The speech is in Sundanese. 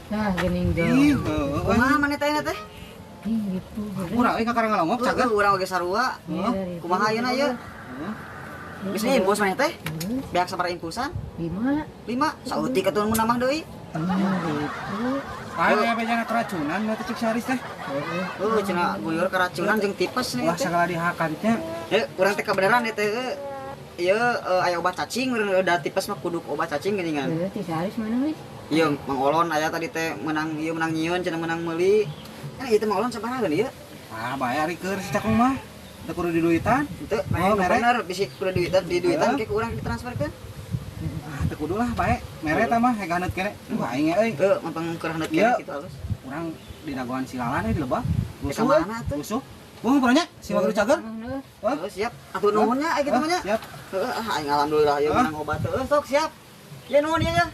Nah, geuning Ih, jauh. heueuh. Kumaha maneh teh teh? Ih, gitu. Urang euy ka Karangalongok cager. Heueuh, urang oge sarua. Iya, Kumaha ayeuna ieu? Heeh. Geus infus maneh teh? Geus. Beak sabaraha infusan? 5. 5. Saeutik atuh mun nambah deui. Gitu. Ayo aya bejana keracunan teh cek si Haris teh. Heeh. Heuh, cenah guyur keracunan jeung tipes nih Wah, teh. segala dihakan nya. Heuh, urang teh kabeneran ieu teh heuh. Ieu aya obat cacing meureun da tipes mah kudu obat cacing geuningan. Heeh, ti Haris mana wis? Iya, Mang Olon aya tadi teh menang ieu menang nyieun cenah menang meuli. Eh, ieu teh Mang Olon sabaraha ieu? Ah, bayar keur si Cakung mah. Teu kudu diduitan. Henteu, Oh, mere. bener bisi kudu duitan di duitan Heeh. ke ku urang ditransferkeun. Ah, teu kudu lah bae. Mere tah mah heganeut kene. Duh, aing euy. Heuh, mampang keur haneut Iya. kene kitu halus. Urang didagoan si Lalan euy di lebak. Ka mana tuh? Rusuh. Wah, pokoknya si Wagru Cager. Heeh. Hah? Heuh, siap. Atuh nuhun nya aya kitu mah nya. Siap. Heuh, ah aing alhamdulillah ieu Hah? menang obat. Heuh, sok siap. Ya nuhun ieu ya.